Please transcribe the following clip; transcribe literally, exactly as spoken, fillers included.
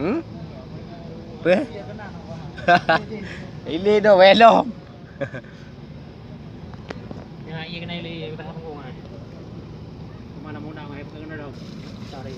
Hmm? Apa? Ini dah belum. Ya, iya kena ilé, iya kena sambung ah. Mana mau nak mai kena dah. Sorry.